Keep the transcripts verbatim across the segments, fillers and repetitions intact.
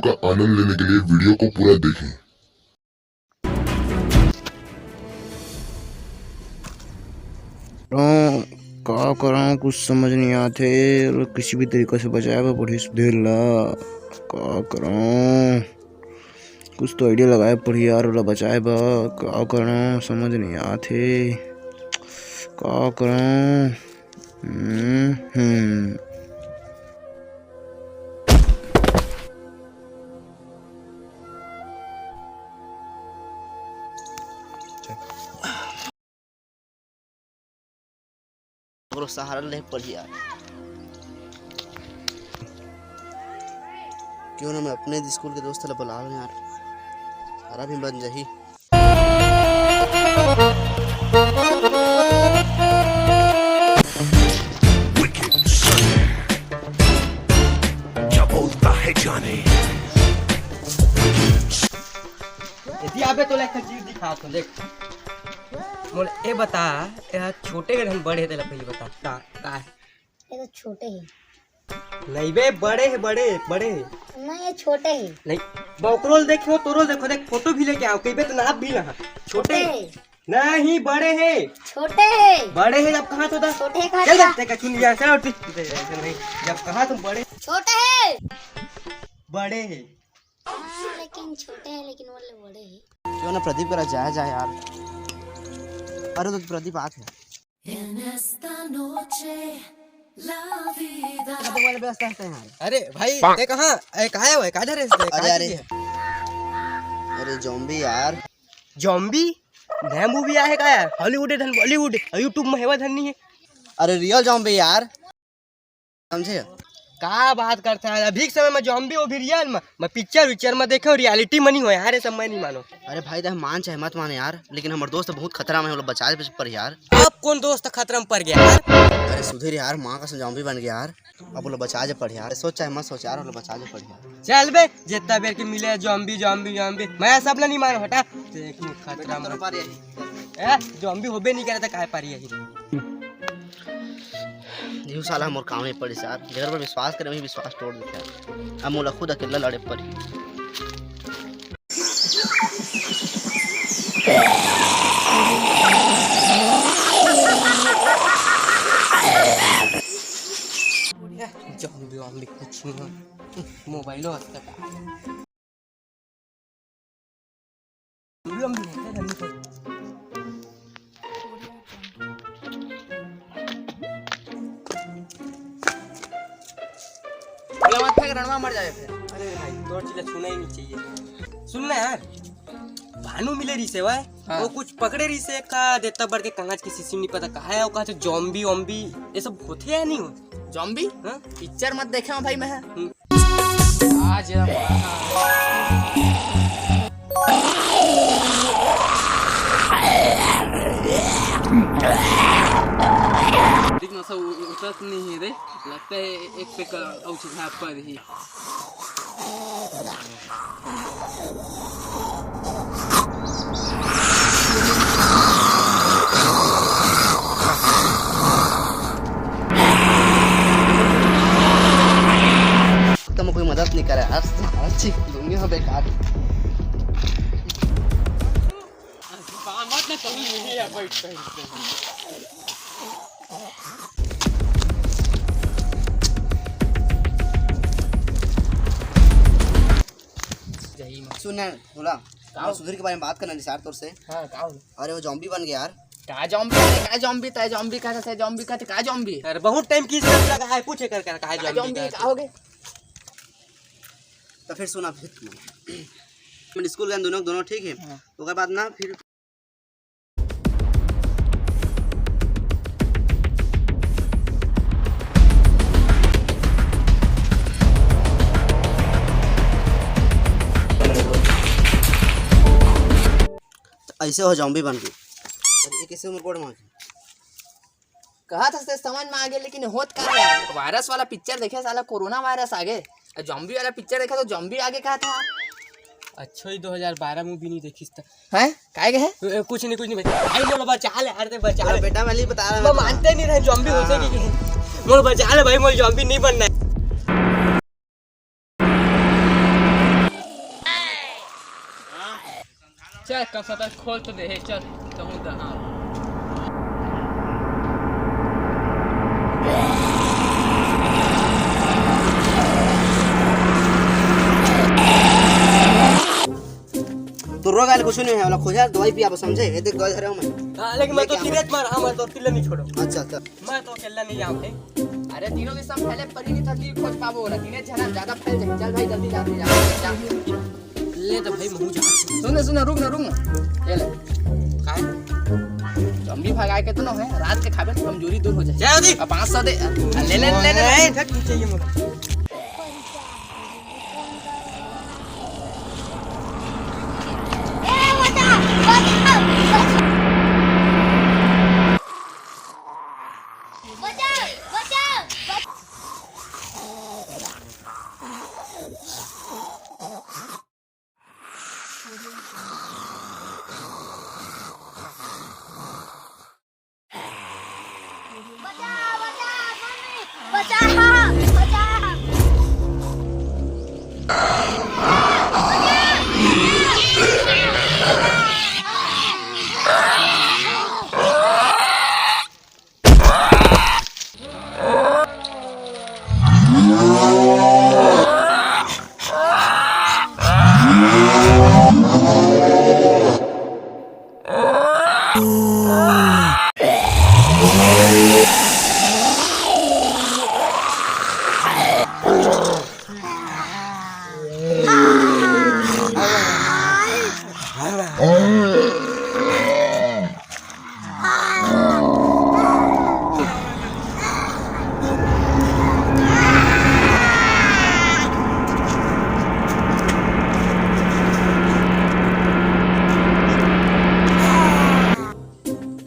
का आनंद लेने के लिए वीडियो को पूरा देखें। करंव, का करंव, कुछ समझ नइ आत हे। किसी भी तरीका से बचाए बर पड़ही सुधीर ला। का करंव, कुछ तो idea लगाए पड़ही यार, ओला बचाए बर। का करंव, समझ नइ आत हे, का करंव। हम्म, हम्म। ओकरो सहारा ले पड़ही यार। क्यों ना मैं अपने स्कूल के दोस्त ला बुला लूं यार, सहारा भी बन जाही। क्या बोलता है जाने। यदि आबे तो एक चीज दिखा तो देख। मोला ए बता, ए छोटे हे धन बड़े हे, तेला पहले बता, का, का हे? ये तो छोटे हे। नहीं बे, बड़े हे, बड़े, बड़े हे। नहीं, ये छोटे हे। नहीं, बकरोल देखो, तोरोल देखो, देख, फोटो भी लेके आओ, कहीं बे तो नाप भी ना। छोटे हे। नहीं, बड़े हे। छोटे हे। बड़े हे, जब कहा तो दस। छोटे हे, चल, चल। देख, देख, सुन लिया, चल, उठ, नहीं, जब कहा तुम बड़े। छोटे हे। बड़े हे। हाँ, लेकिन छोटे हे, लेकिन वो ले बड़े हे। क्यों ना प्रदीप करा जाया जाए यार। अरे तो प्रदीप आत हे। अरे भाई, ते कहाँ? ए, कहाँ हे वो? कहाँ धरे हे? अरे, अरे। अरे zombie यार। Zombie? नया movie आए हे का यार? Hollywood हे धन Bollywood, YouTube में हेवा धन नहीं हे। अरे real zombie यार। समझे? का बात करता है? अभी के समय में zombie वो भी real में, मैं picture विक्चर में देखे हूँ, reality में नहीं हो यार, ये सब मैं नहीं मानो। अरे भाई, देख, मान चाहे मत मान यार, लेकिन हमर दोस्त बहुत खतरा में हे, ओला बचाए पड़ही यार। अब कौन दोस्त खतरा में पड़ गया यार? अरे सुधीर यार, माँ का zombie बन गया यार, अब ओला बचाए पड़ही यार, सोच चाहे मत सोच यार, ओला बचाए पड़ही यार। चल बे, जितना बेर के मिले zombie, zombie, zombie, मैं सब ला नहीं मानो, हटा। देख, खतरा में। ए, zombie होबे नहीं करे तो काहे पारी यही? जीव साला मोर काम नहीं पड़ी यार, जेकर पर विश्वास करे वही विश्वास तोड़ देथे यार। अब मोला खुद अकेला लड़े पड़ी। Zombie वॉम्बी कुछ नहीं, मोबाइलो हत्या। बोला मत फेंक, रणवा मर जाए फिर। अरे भाई, तोर चीज छूना ही नहीं चाहिए। सुन ना यार, भानु मिले रिसे वह, हाँ। वो कुछ पकड़े रिसे का देता बढ़ के कागज की शीशी नहीं पता कहाँ है, वो कहा zombie वॉम्बी ये सब होते हैं या नहीं होते? Zombie? हाँ? Picture मत देखे हो भाई मैं। हम्म। आज ये देख ना, सब उ-, उतरत नहीं है रे, लगता है एक पे क-, और चीज हाथ पर ही। तुम कोई मदद नहीं करे, हर, हर चीज दुनिया बेकार। मत ना, तुम नहीं है, बैठ, बैठ, बैठ। सुन ना, बोला, का? और सुधीर के बारे में बात करना नहीं यार तोर से। हाँ, का हो? अरे वो zombie बन गया यार। का zombie? अरे का zombie? तय zombie का, तय zombie का, का zombie? अरे बहुत time की सब लगा है, पूछे कर कर, का का zombie zombie का का हो गए? तो फिर सुना फिर तुम। मैं स्कूल गए दोनों, दोनों ठीक है। हाँ। ओकर बाद ना फिर ऐसे हो zombie बन के। अरे, ये कैसे उम्र कोड मांगे? कहा था से समझ में आ गया, लेकिन होत का है? Virus वाला picture देखे साला, corona virus आ गए। Zombie वाला picture देखा तो zombie आगे कहा था। अच्छा ही दो हज़ार बारह movie नहीं देखिस त। हैं? काय के है? ए, कुछ नहीं, कुछ नहीं भाई। भाई, मोला बचा ले, अरे बचा ले। बेटा, मैं नहीं बता रहा, मैं मैं तो मानते नहीं रहे zombie होते हाँ। कि, कि। मोला बचा ले भाई, मोला zombie नहीं बनना है। चल, कम से कम खोल तो दे, हे, चल, कहूँ दे, हाँ। तो रोग आले कुछ नहीं है, वाला खोजा दवाई पिया, बस समझे? ये देख, दवाई धरे हूँ मैं। हाँ, लेकिन मैं तो लेके आऊँ। तिरत मार, हाँ, मैं तो तिल्ले नहीं छोड़ो। अच्छा, अच्छा। मैं तो अकेला नहीं जाऊँ भाई। अरे, तीनों के सब फैले पर ही नहीं था, तीन खोज पाबो ना, तीने जना ज्यादा फैल जाए। चल भाई, जल्दी जा, जल्दी जा, जा। ले तो भाई, महू जा। सुन, सुन, रुक ना, रुक ना। ये ले। काय? जम्बी भगाए के तो ना है, रात के खाबे तो कमजोरी दूर हो जाए। जा दी। अब पाँच सौ दे। आ, ले, ले, ले, ले, ले। ए, धत, तू चाहिए मोला।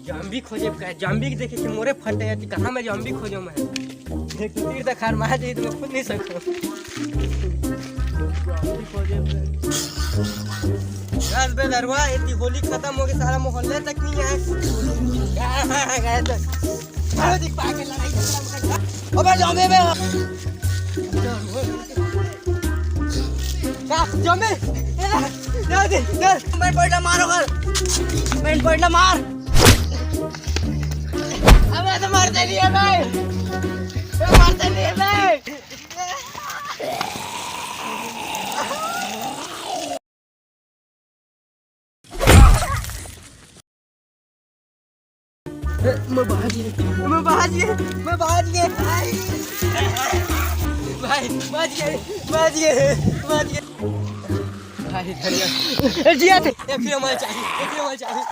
जॉम्बी खोजे का, जॉम्बी के देखे कि मोरे फटे जाती, कहाँ मैं जॉम्बी खोजो मैं? एक तो तीर तक हार मार जाई तो मैं खुद नहीं सकूँ। जॉम्बी खोजे पे। बस बे दरुआ, इतनी होली खत्म हो गई, सारा मोहल्ले तक नहीं आए। कहाँ गए तो? अरे दिख पाके लड़ाई खत्म कर। अबे जॉम्बी बे। का? जॉम्बी? ए, जल्दी, चल। मैं पलटा मारो कर। मैं पलटा मार। अबे तो मरते नहीं है भाई। मैं मरते नहीं है भाई। ए, मैं बाज गया, मैं बाज गया, मैं बाज गया। भाई, बाज गया, बाज गया, बाज गया। भाई, धन्यवाद। ए, जिया थे। एक फिर हमारे चाहिए, एक फिर हमारे चाहिए।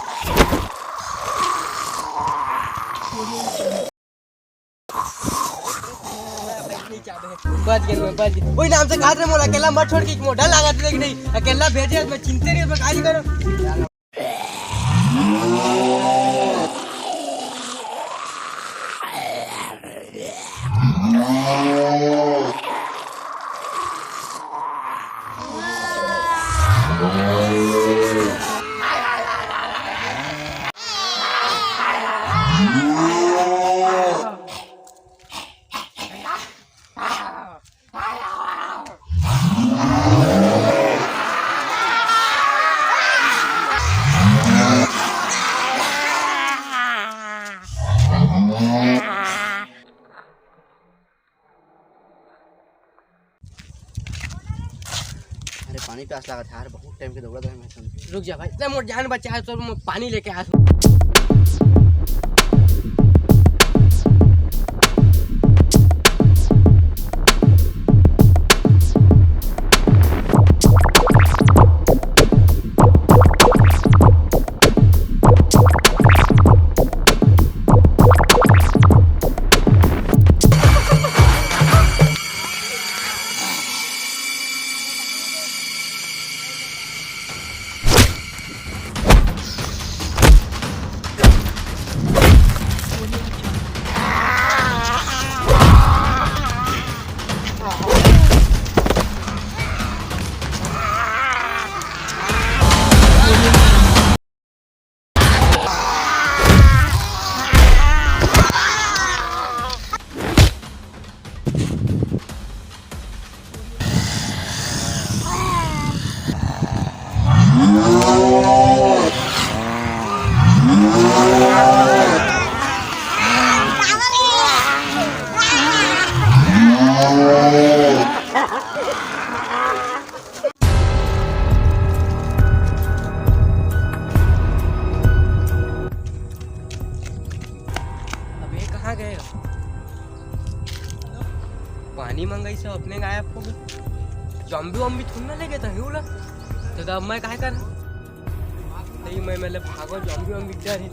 बच गए, मैं बच गए। वही नाम से कहा थे, मोला अकेला मत छोड़ के, मोर डर लगा था कि नहीं, अकेला भेजे, मैं चिंते नहीं, मैं काज करो। अरे पानी प्यास लागत हे यार, बहुत टाइम के दौड़त हे मैं। रुक जा भाई, इतना मोर जान बचा है तो मैं पानी लेके आ। मंगई से अपने गायब हो गे। जॉम्बी वॉम्बी थोड़ी ना लेगे तही ओला। तो अब मैं काय कर? नहीं, मैं, मैं ले भागो, जॉम्बी वॉम्बी डर हे।